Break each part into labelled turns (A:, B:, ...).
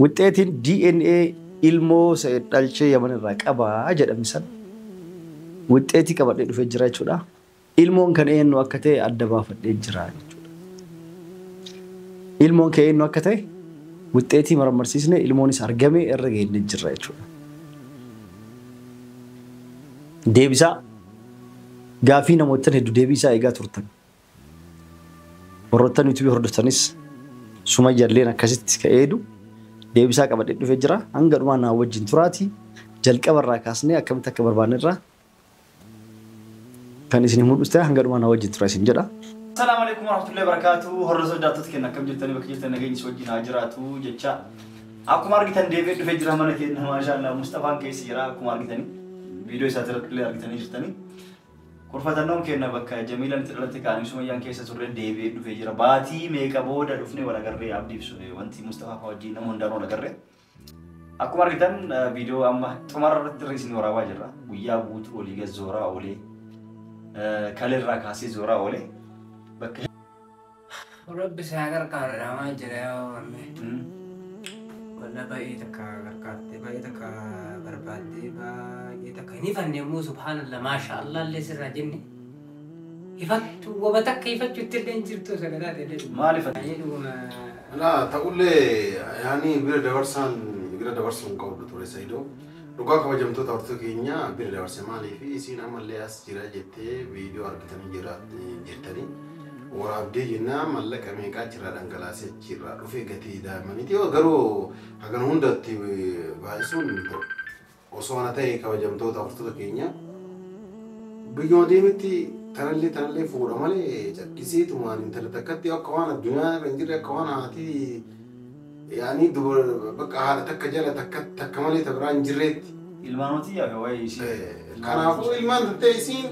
A: Wixxeetiin DNA ilmoo Sa'id dhalchee Yaman irraa qabaa jedhame san wixxeetii qabadhee dhufee jira jechuudha. Ilmoon kan eenyu akka ta'e adda baafadhee jira jechuudha. Ilmoon kan eenyu akka ta'e wixxeetii marammarsiisne ilmoonis argame irra geennee jirra jechuudha. Deebisaa gaafii namoota hedduu deebisaa eegaa turtan. Warroottan YouTube hordoftanis Sumayyalleen akkasitti ka'eedu deebisaa qabadhee dhufee jira. Hanga dhumaa naa wajjin turaati. Jalqaba irraa kaasnee akkamitti akka barbaanne irraa kan isin mul'isu ta'e hanga dhumaa naa wajjin tura isin jedha.
B: Assalamu alaikum warahmatullahi wabarakatuh. Hordoftoota daawwattoota keenya akkam jirtanii bakka jirtan nageenyi isin wajjin haa jiraatu jecha. Akkuma argitan deebi'ee dhufee jira mana keenya maashaallah Mustafaan keessa jira akkuma argitanii viidiyoo isaa irratti illee argitanii jirtanii. Kurfatannoon keenya bakka Jamiilaan itti dhalatte kaanii Sumayyaan keessa turre deebi'ee dhufee jira. Baatii meeqa booda dhufnee wal agarree abdiif wanti Mustafaa fa'aa wajjin nama hundaan wal agarree. Akkuma argitan viidiyoo amma xumara irratti irra isin waraabaa jirra. Guyyaa guutuu olii gad zooraa oolee kaleerraa kaasee zooraa oolee bakka
C: Rabbi isaa gargaara waan jira yoo wanne. Walla baay'ee takka gargaarte baay'ee takka barbaadde baay'ee takka hin ifanne immoo subhaanallah maasha Allah illee sirraa jenne. Ifattu waba takka ifachuutti illee hin jirtu sagadaa ta'e illee.
B: Maaliif?
C: Baay'ee dhuguma.
D: Laa ta'ullee yaani bira dabarsaan bira dabarsuu hin qabdu ture Saidoo. Dhugaa kabajamtoota hordoftoota keenya bira dabarse maaliif isiin ammallee as jira jettee viidiyoo argitanii jirtanii waraabdee jennaan mallaqa meeqaa achirraa dhangalaasee achirraa dhufee gatii daa'immaniiti. Yoo garuu hagan hundatti baay'isuun hin ta'u. Osoo ana ta'e kabajamtoota hordoftoota keenya biyyuma deemetti tanallee tanallee fuudha malee cadhiseetumaan intala takkatti akka waan addunyaa irra hin jirre akka waan haati yaani dubara bakka haadha takka jala takka takka malee ta biraa hin jirreetti.
B: Ilmaanoti yaa waa'ee isii.
D: Kanaafuu ilmaan tattee isiin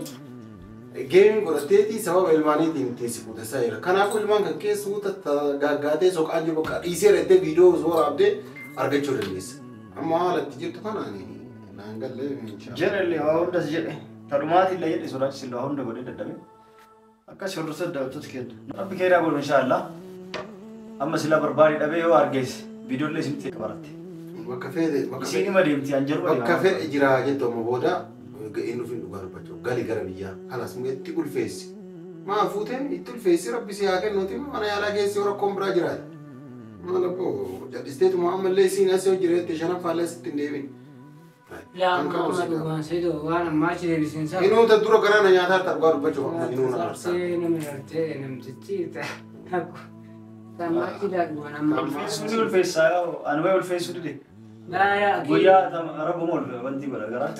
D: geemiin godhatteeti sababa ilmaaniitiin ittiin si fuutessaa jira. Kanaafuu ilmaan kan keessu gaaggaatee soqaa jiru bakka dhiisee reettee viidiyoo osoo waraabdee argachuu dandeessa. Amma haala itti jirtu kanaan naan gallee inshallah.
B: Jedhallee waa hundas jedhe. Tadhumaatiin illee jedhe sodaachisin waa hunda godhee dadhabe. Akkas hordoftoota daawwattoota keenya. Rabbi keeraa godhu inshallah. Amma sila barbaadee dhabee yoo argees viidiyoo illee isinitti baratte.
D: Bakka feete bakka
B: Isiin hima deemti an jedhu
D: bakka fedhe jira jettu amma booda inni ofiin dhugaa dubbachuu gali gara biyyaa kanas itti ulfeessi. Maa fuutee itti ulfeessi rabbi si haa kennuuti mana yaalaa geessi yoo rakkoon biraa jiraate. Maal abboo jal'isteetuma ammallee isiin as yoo jireette shanaffaallee sitti hin deebin.
C: Laa amma dhugaan Saidoo waan ammaa achi deebisiin isaa.
D: Inuu ta dura garaa na nyaataa harta dhugaa dubbachuuf amma inuu na aarsaa.
C: Nama gartee namtichi takku. Amma achi dhugaan amma.
B: Ulfeessuu ni ulfeessaa yoo ani wayi ulfeessuu dide.
C: Laa yaa
B: Guyyaa rabbuma ulfe wanti godha garaa.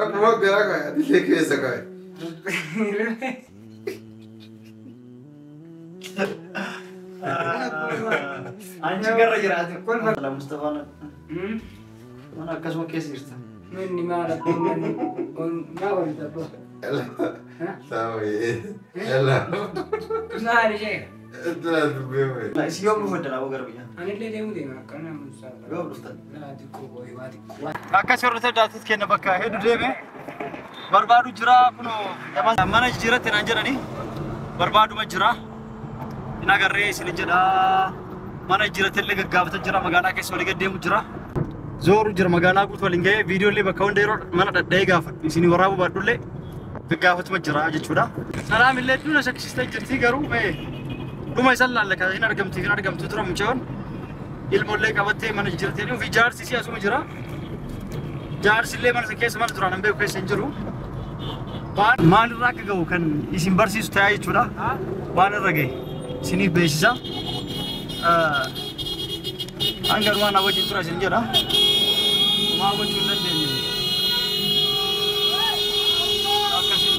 D: Rabbuma garaa kaa'e adillee keessa kaa'e.
B: Anchi garra jiraate. Mustafaan mana akkasuma keessa jirta.
C: Manni maal abboo manni maa olta abboo.
D: Saawee. Yalla.
C: Maali ishee?
B: Isin yoom dhufu edda naaboo gara biyyaa?
C: Anillee deemuu deema akkana musaa.
B: Yoom dhuftan?
C: Laa xiqqoo boo'ee waa xiqqoo.
B: Akkas hordoftoota daawwattoota keenya bakka hedduu deeme barbaadu jira kunoo mana jijjiirratti naan jedhanii barbaaduma jira. Hin agarree isin jedha mana jijjiirratti illee gaggaafata jira magaalaa keessa walii gad deemu jira. Zooru jira magaalaa guutuu waliin ga'ee viidiyoo illee bakka hunda yeroo mana dhadha'ee gaafadhu isin waraabuu baadhullee gaggaafatuma jira jechuudha. Salaam illee hedduun shakkisiistee jirti garuu mee dhuma isaan laalla kan hin argamti hin argamtu tura mucaan ilmoollee qabattee mana jijjiirtee ofii jaarsi si asuma jira. Jaarsi illee mana keessa mana duraan hin beeku keessa hin jiru. Waan maalirraa akka ga'u kan isin barsiisu ta'aa jechuudha. Waan irra ga'e isiniif beeksisa. Hanga dhumaa na wajjin tura isin jedha. Homaa gochuu hin dandeenye. Akkasii.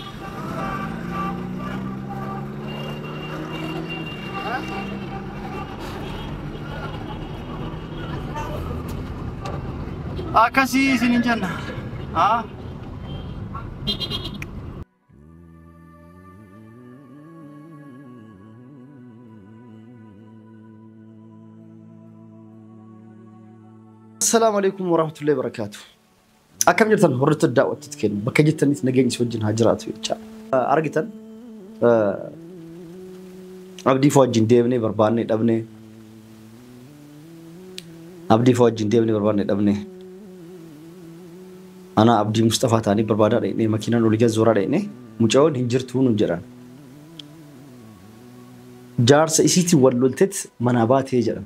B: Akkasii isin hin jenna. Haa?
A: Assalaamu alaikum warahmatullahi wabarakatuh. Akkam jirtan hordoftoota daawwattoota keenya bakka jirtanitti nageenyi isin wajjin haa jiraatu jecha. Argitan abdii fa'aa wajjin deemnee barbaannee dhabnee Abdii fa'aa wajjin deemnee barbaadne dhabne. Ana Abdii Mustafaa ta'anii barbaadaa dhaqnee makiinaan olii gad zooraa dhaqnee mucayoon hin jirtuu nuun jedhan. Jaarsa isiitiin wal lolteet manaa baatee jedhan.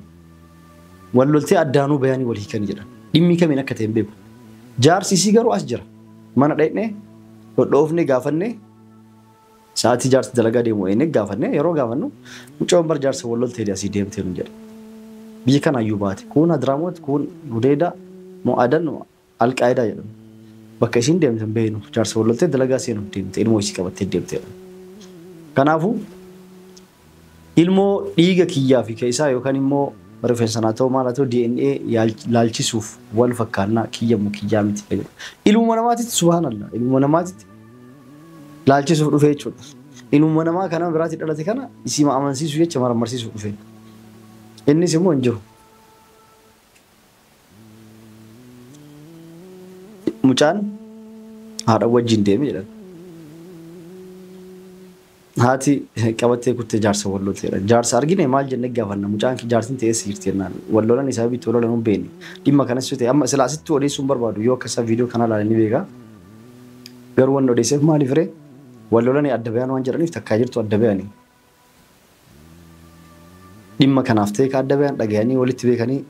A: Wal loltee addaanuu bayanii wal hiikanii jedhan. Dhimmi kamiin akka ta'e hin beeku. Jaarsi isii garuu as jira. Mana dhaqnee dhodhoofnee gaafannee sa'aatii jaarsi dalagaa deemu eenyee gaafannee yeroo gaafannu mucayoon bar jaarsa wal loltee asii deemtee nuun jedhe. Biyya kana iyyuu baate. Kuun Hadraamoot, kuun Hudeeda, Mo'adan, Alqaayidaa jedhamu. Bakka isiin deemte hin beeknu. Jaarsa wal loltee dalagaa seenuuf deemte. Ilmoo isii qabattee deemte. Kanaafuu ilmoo dhiiga kiyyaa fi keessaa yookaan immoo rifeensa naa ta'u maal haa ta'u DNA laalchisuuf wal fakkaannaa kiyya moo kiyyaa miti jedhu. Ilmuma namaatitti subhaanallah. Ilmuma namaatitti laalchisuuf dhufe jechuudha. Ilmuma namaa kana biraatti dhalate kana isima amansiisuu jecha marammarsiisuuf dhufe. Innis immoo hin jiru. Mucaan haadha wajjin deeme jedhan. Haati qabattee kuttee jaarsa wal lolte jedhan. Jaarsa argine maal jennee gaafanna mucaan jaarsin ta'ee si jirti jennaan. Wal lolan isaa bitti wal lolan hin beekne. Dhimma kanas yoo ta'e amma silaa asitti odeessuu hin barbaadu yoo akka isaa viidiyoo kana ilaalan ni beeka. Garuu wanni odeesseef maaliif ree? Wal lolanii adda bayaan waan jedhaniif takkaa jirtu adda bayanii. Dhimma kanaaf ta'e ka adda bayan dhagayanii walitti beekanii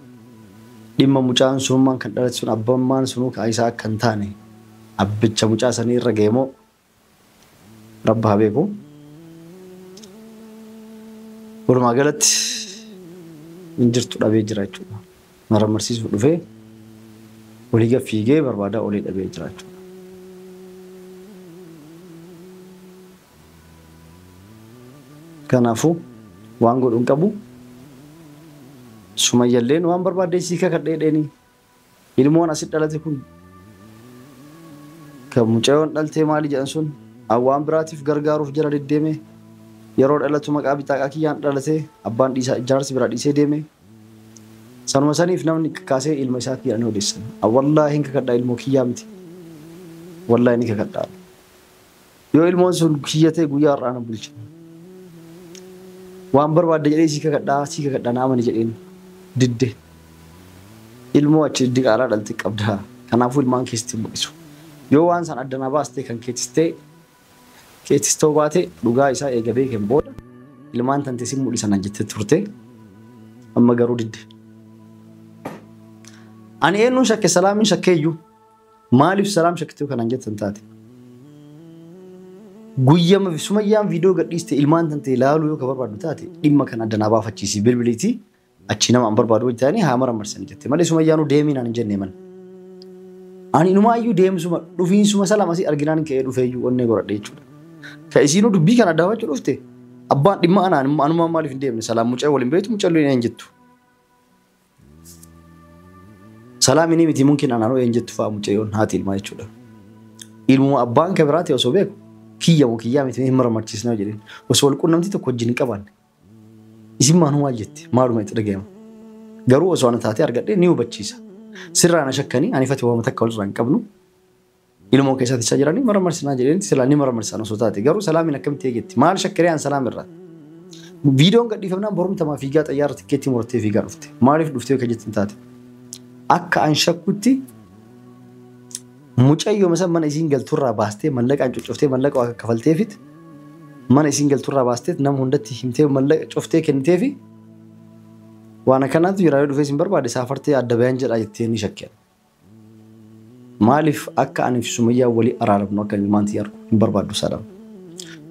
A: dhimma mucaan sunummaan kan dhalate sun abbammaan sunuu ka isaa akka hin taane abbicha mucaa sanii irra ga'e moo rabba haa beeku. Walumaa galatti hin jirtu dhabee jira jechuudha. Maramarsiisuuf dhufee olii gad fiigee barbaadaa olii dhabee jira jechuudha. Kanaafuu waan godhu hin qabu. Sumayyalleen waan barbaadde sii kakadhee dheeni. Ilmoon asitti dhalate kun kan mucayoon dhaltee maali jedhan sun waan biraatiif gargaaruuf jala deddeeme yeroo dhalatu maqaa bitaaqaa kiyyaan dhalate abbaan dhiisaa jaarsi biraa dhiisee deeme. Sanuma saniif namni kaasee ilma isaa kiyyaan odeessan. Wallaahi hin kakadhaa ilmoo kiyyaa miti. Wallaahi ni kakadhaa. Yoo ilmoon sun kiyya ta'e guyyaa har'aa na bulcha. Waan barbaadde jedhee sii kakadhaa na amani jedheen didde. Ilmoo achi diqaalaa dhalte qabda. Kanaafuu ilmaan keessatti mul'isu. Yoo waan san adda na baastee kan keetis ta'uu baate dhugaa isaa eega beekeen booda ilmaan tante si mul'isan jettee turte amma garuu didde. Ani eenyuun shakke salaamin shakkeeyyuu maaliif salaam shakkitee kanaan jettan taate? Guyyama sumayyaan viidiyoo gadhiiste ilmaan tante ilaaluu yoo ka barbaaddu taate dhimma kana adda naa baafachiisi bilbiliitii achi nama an barbaadu wajji ta'anii haa maramarsan jette malee sumayyaanuu deemii naan hin jenne man. Ani inumaayyuu deemsuma dhufiinsuma salaam asii arginaan ka'ee dhufeeyyuu onnee godhadhe jechuudha. Ka isiinuu dubbii kana adda baafachuu dhufte abbaan dhimma anaan anumaan maaliif hin deemne salaam mucaa waliin beektu mucaallee hin jettu. Salaam inni miti mumkin anaanuu hin jettu fa'a mucayyoon haati ilmaa jechuudha. Ilmuma abbaan ka biraa ta'e osoo beeku kiyya moo kiyyaa miti hin maramarchiisnaa jedheen osoo wal quunnamtii tokko wajjin hin qabaanne. Isin maaluma jette maaluma itti dhaga'ama. Garuu osoo ana taatee argadhee ni hubachiisa. Sirraa na shakkanii ani fati waama takka walirraa hin qabnu. Ilmoo keessatti isa jiranii maramarsinaa jedheen silaa ni maramarsan osoo taate garuu salaamin akkamitti eegetti maal shakkaree an salaam irraa. Viidiyoon gadhiifamnaan borumtamaa fiigaa xayyaara tikkeettii murattee fiigaa dhufte. Maaliif dhuftee akka jettin taate? Akka an shakkutti mucayyoo san mana isiin galturraa baastee mallaqaan coccoftee mallaqa waa kaffalteefit mana isiin galturraa baastee nama hundatti himtee mallaqa coftee kenniteefi waan akkanaatu jira yoo dhufee isin barbaade saafartee adda bayan jedhaa jettee ni shakkeen. Maaliif akka ani fi Sumayyaa walii araaramnu akka ilmaan tiyya argu hin barbaaddu salaam.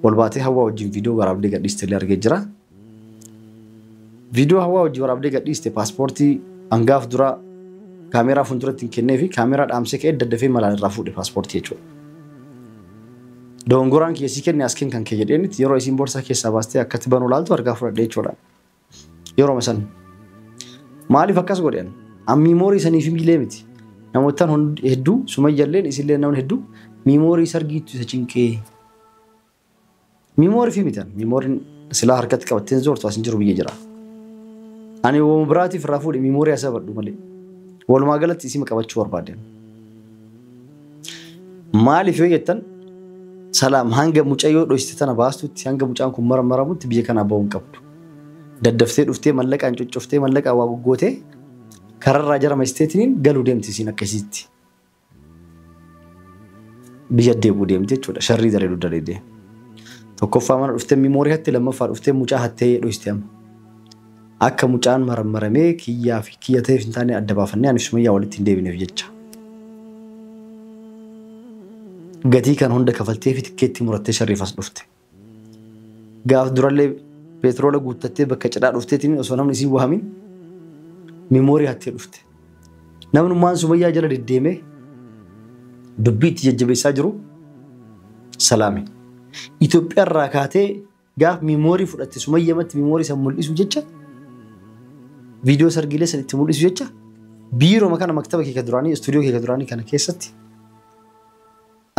A: Wal baatee hawaa wajjin viidiyoo waraabdee gadhiiste illee argee jira. Viidiyoo hawaa wajjin waraabdee gadhiiste paaspoortii hangaaf dura kaameeraa fuulduratti hin kennee fi kaameeraa dhaamsee ka'ee daddafee malaan irraa fuudhe paaspoortii jechuudha. Dogongoraan kiyya sii kenne as kenn kan kee jedheenitti yeroo isiin boorsaa keessaa baastee akkatti banuu laaltu harkaa fudhadhe jechuudha. Yeroo san maaliif akkas godhan? An miimoorii saniif miilee miti. Namootaan hedduu Sumayyalleen isillee namni hedduu miimoorii sargiitu isa cinqee. Miimoorii fi mitan miimooriin silaa harkatti qabatteen zoortu as hin jiru biyya jira. Ani wooma biraatiif irraa fuudhe miimoorii asa badhu malee. Walumaa galatti isima qabachuu barbaadeen. Maaliif yoo jettan salaam hanga mucayyoo dhoysite tana baastutti hanga mucaan kun maramaramutti biyya kanaa ba'uu hin qabdu. Daddaftee dhuftee mallaqaan coccoftee mallaqaan waa goggootee Kararraa jara masteetiniin galuu deemti isiin akkasitti. Biyya deebuu deemti jechuudha. Sharrii dareedu dareedee. Tokkoffaa mana dhuftee miimoorii hatte, lammaffaa dhuftee mucaa hattee dhohiste amma. Akka mucaan marammaramee kiyyaa fi kiyya ta'eef hin taane adda baafannee ani Sumayyaa walitti hin deebineef jecha. Gatii kan hunda kafaltee fi tikkeetti murattee sharriif as dhufte. Gaaf durallee petroola guuttattee bakka cidhaa dhufteetiin osoo namni isii waamin miimoorii hattee dhufte. Namnummaan Sumayyaa jala deddeemee dubbii itti jajjabeessaa jiru Salaame. Itoophiyaa irraa kaatee gaaf miimoorii fudhatte Sumayyamatti miimoorii san mul'isu jecha viidiyoo sargiilee san itti mul'isu jecha biiroo kana maktaba kee duraanii istuudiyoo kee duraanii kana keessatti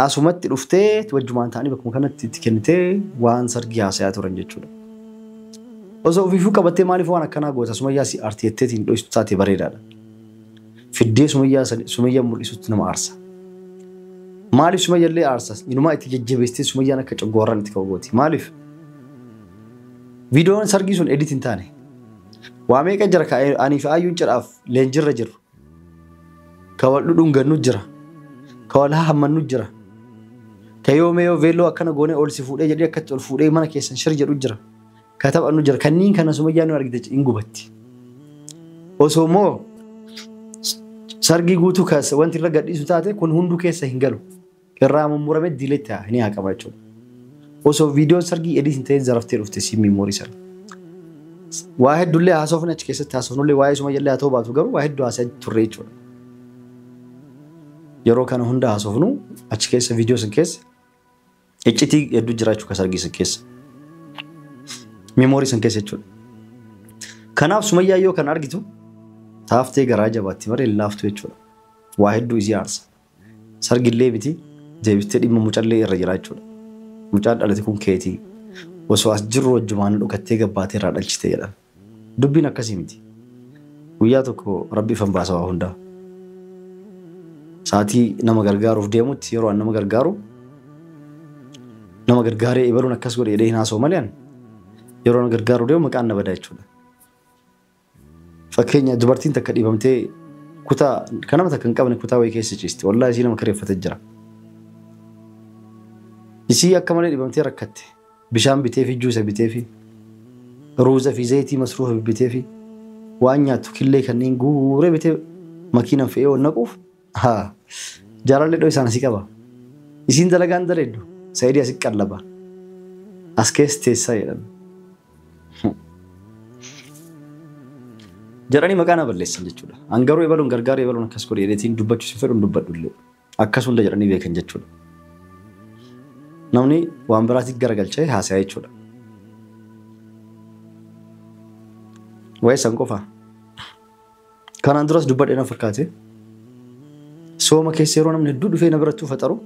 A: asumatti dhuftee wajjumaan ta'anii bakkuma kanatti itti kennitee waan sargii haasayaa turan jechuudha. Osoo ofiifuu qabattee maaliif waan akkanaa goota Sumayyaa si aartiyetteetiin dho'istu taate bareedaadha. Fiddee Sumayyaa mul'isutti nama aarsa. Maaliif Sumayyaallee aarsa? Inumaa itti jajjabeessitee Sumayyaan akka coggoorraan itti ka'u gooti. Maaliif? Viidiyoon sargii sun edit hin taane. Waa meeqa jira ka anii fi Ayyuun cidhaaf leenjirra jiru. Ka wal dhudhungannu jira. Ka wal hammannu jira. Ka yoo mee yoo veelloo akkana goonee ol si fuudhee jedhee akkatti ol fuudhee mana keessan shir jedhu jira. Ka taphannu jira. Kanniin kana Sumayyaan nu argite hin gubatti. Osoo immoo sargii guutuu keessa wanti irra gadhiisu taate kun hunduu keessa hin galu. Irraa mummuramee diiletti ni haqama jechuudha. Osoo viidiyoon sargii edit hin ta'in zaraftee dhufte si miimoorii sana. Waa hedduullee haasofne achi keessatti haasofnullee waa'ee Sumayyaallee haa ta'u baatu garuu waa hedduu haasa'aa turre jechuudha. Yeroo kana hunda haasofnu achi keessa viidiyoo san keessa iccitii hedduu jiraachuu ka sargii san keessa. Miimoorii san keessa jechuudha. Kanaaf Sumayyaa yoo kan argitu taaftee garaa jabaatti malee laaftu jechuudha. Waa hedduu isii aarsa. Sargillee miti deebistee dhimma mucallee irra jira jechuudha. Mucaan dhalate kun keetii. Osoo as jirru wajjumaan dhukattee gabbaatee irraa dhalchite jedhan. Dubbiin akkasii miti. Guyyaa tokko Rabbi ifan baasa waa hundaa. Sa'aatii nama gargaaruuf deemutti yeroo an nama gargaaru nama gargaaree ebaluun akkas godhe jedhee hin haasa'u malee an yeroo nama gargaaru deemu maqaan na bada jechuudha. Fakkeenya dubartiin takka dhiibamtee kutaa kan nama takka hin qabne kutaa wayii keessa ciisti. Wallaahi isii nama kireeffatee jira. Isii akka malee dhiibamtee rakkatte. Bishaan bitee fi juusa bitee fi ruuza fi zayitii masruufa bitee fi waan nyaattu killee kanneen guuree bitee makiinaan fe'ee ol naquuf haa jaalallee dhoo isaan asii qaba. Isiin dalagaan daleeddu Saayidii asii qallaba. As keessa teessaa jedhan. Jedhanii maqaa na balleessan jechuudha. An garuu ebaluun gargaara ebaluun akkas godhe jedheetiin dubbachuu si fedhuun dubbadhullee akkas hunda jedhanii beekan jechuudha. Namni waan biraatti garagalchee haasa'aa jechuudha. Waa'ee san qofa. Kanaan duras dubbadhee na fakkaate. Sooma keessa yeroo namni hedduu dhufee na biratti faxaru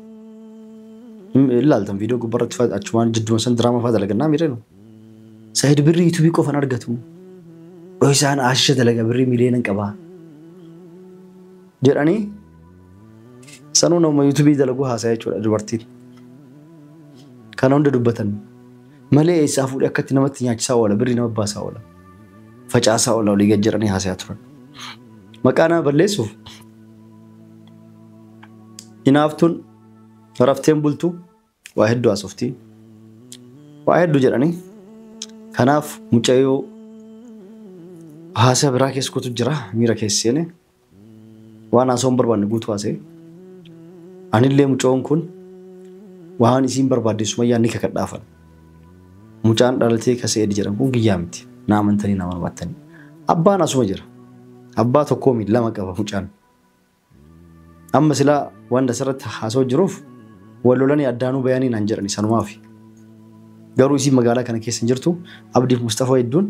A: ilaaltan viidiyoo gubbaarratti achumaan jidduma san diraamaa fa'aa dalagannaa miidhagnu. Saayid birrii yuutuubii qofan argatu. Dhoo isaan ashisha dalaga birrii miiliyoona qabaa. Jedhanii sanuu nama yuutuubii dalaguu haasa'aa jechuudha dubartiin. Kana hunda dubbatan malee eessaa fuudhee akkatti namatti nyaachisaa oola birrii nama baasaa oola facaasaa oola olii gad jedhanii haasayaa turan. Maqaa nama balleessuuf hinaaftuun rafteen bultu waa hedduu haasofti waa hedduu jedhanii kanaaf mucayyoo haasaa biraa keessa kutu jira miira keessa seene waan haasawuu hin barbaanne guutuu haasa'e. Anillee mucayyoon kun waan isiin barbaadde Sumayyaan ni kakadhaafan. Mucaan dhalatee ka Se'id jedhamu kun kiyyaa miti. Na amantanii na barbaattanii. Abbaan asuma jira. Abbaa tokkoo miti lama qaba mucaan. Amma silaa wanta asirratti haasa'u jiruuf wal lolanii addaanuu bayanii naan jedhani sanumaafi. Garuu isiin magaalaa kana keessa hin jirtu Abdiif Mustafaa hedduun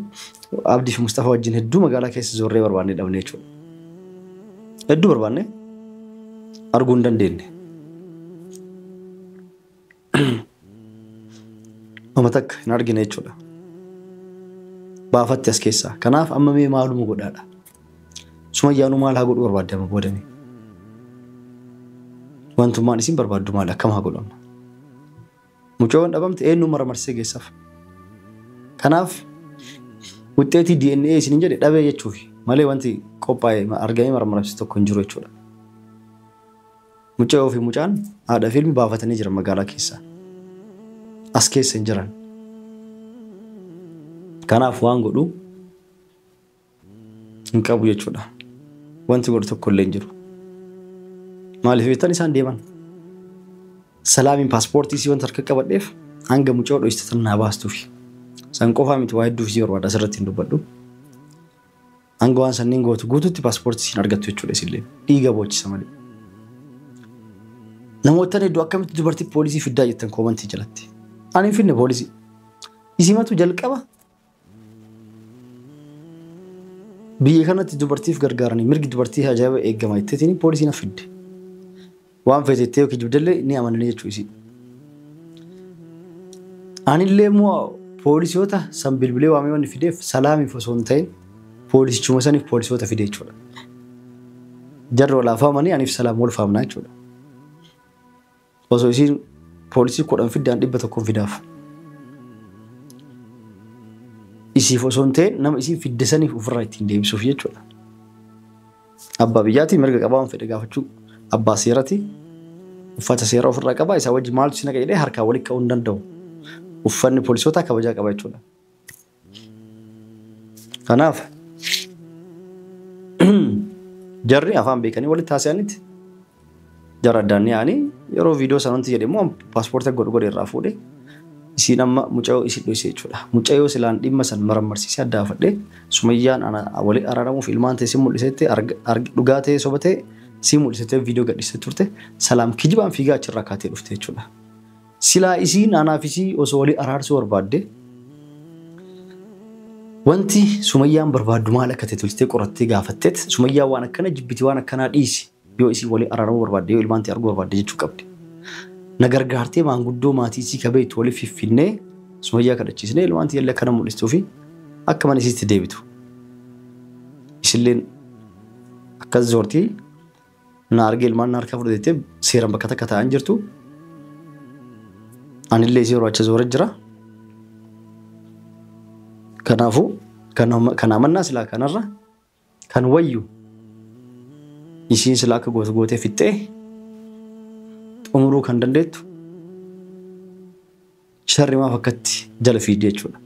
A: Abdiif Mustafaa wajjin hedduu magaalaa keessa zorree barbaannee dhabne jechuudha. Hedduu barbaannee arguu hin dandeenye. Nama takka hin argine jechuudha. Baafatti as keessaa. Kanaaf amma mee maaluma godhaadha. Sumayyaanuu maal haa godhu barbaadde amma boodame. Wantummaan isin barbaaddu maal akkam haa godhu amma. Mucayyoon dhabamte eenyu mara marsee geessaaf. Kanaaf wuxxeetii DNA isiniin jedhe dhabee jechuufi Malee wanti qophaa'e argamee marmaramsiisu tokko hin jiru jechuudha. Mucayyoo fi mucaan haadha fi ilmi baafatanii jiran magaalaa keessa. As keessa hin jiran. Kanaaf waan godhu hin qabu jechuudha. Wanti godhu tokko illee hin jiru. Maaliif jettan isaan deeman. Salaamiin paaspoortii isii wanta harka qabadheef hanga mucayyoo dho'iste naa baastuufi. San qofaa miti waa hedduuf isii barbaada asirratti hin dubbadhu. Hanga waan sanniin gootu guututti paaspoortii isiin argattu jechuudha isillee. Dhiiga boochisa malee. Namoota hedduu akkamitti dubartii poolisii fiddaa jettan koomantii jalatti. Ani hin finne poolisii. Isimatu jalqaba biyya kanatti dubartiif gargaaranii mirgi dubartii ajaa'iba eegama jetteetiin poolisii na fidde. Waan feetettee yookiin jibdallee ni amananii jechuu isii. Anillee immoo poolisiyoota san bilbilee waamee wanni fideef salaamiif osoo hin ta'in poolisichuma saniif poolisoota fide jechuudha. Jarri wal afaamanii aniif salaam wal faamnaa jechuudha. Osoo isiin poolisii 10 fiddaan 100 fidaaf. Isiif osoo hin ta'in nama isiin fidde saniif ofirraa ittiin deebisuuf jechuudha. Abbaa biyyaatii mirga qabaa waan fedhe gaafachuu abbaa seerati uffata seeraa ofirraa qabaa isaa wajji maaltu si naqa jedhee harkaa walitti ka'uu hin danda'u. Uffanni poolisootaa kabajaa qaba jechuudha. Kanaaf jarri afaan beekanii walitti haasa'anitti jara addaan ni yaa'anii yeroo viidiyoo sana wanti jedhe immoo paaspoortii godhu godhe irraa fuudhee isiin amma mucayyoo isii dho'ise jechuudha. Mucayyoo silaan dhimma san marammarsiisee adda baafadhee Sumayyaan ana wali araaramuuf ilmaan ta'e si mul'isetti dhugaa ta'e soba ta'e si mul'isettee viidiyoo gadhiistee turte salaam kijibaan fiigaa achirraa kaatee dhufte jechuudha. Silaa isiin anaaf isii osoo walii araarsuu barbaadde wanti Sumayyaan barbaaddu maal akka ta'e tolchitee qorattee gaafatteet Sumayyaan waan akkana jibbiti waan akkanaa dhiisi yoo isii walii araaramuu barbaadde yoo ilmaan ta'e arguu barbaadde jechuu qabdi. Na gargaartee maanguddoo maatii isii kabeetu waliif fiffinnee Sumayyaa kadhachiisnee ilmaan ta'e akkana mul'istuu fi akka mana isiitti deebitu. Isilleen akkas zoortii na argee ilmaan na harkaa fudhateettee seeraan bakka takka taa'an jirtu. Anillee isii yeroo achi zoora jira. Kanaafuu kan amannaa silaa kanarra kan wayyu isiin silaa akka gootu gootee fixxee xumuruu kan dandeettu sharri maaf akkatti jala fiidee jechuudha.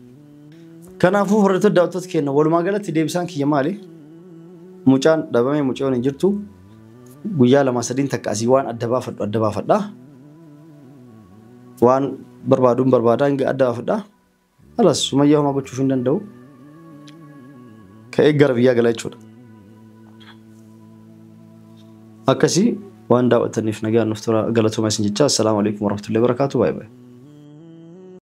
A: Kanaafuu hordoftoota daawwattoota keenya walumaa galatti deebisaan kiyya maali? Mucaan dhabamee mucayoon hin jirtu guyyaa 2 3 takka asii waan adda baafadhu adda baafadha. Waan barbaaduun barbaadaa hanga adda baafadha. Alas Sumayyaa homaa gochuuf hin danda'u. Ka'ee gara biyyaa gala jechuudha. Akkasii waan daawwattaniif nagaan nuuf tura galatooma isin jecha. Assalaamu alaikum warahmatullahi wabarakatuh. Baay'ee baay'ee.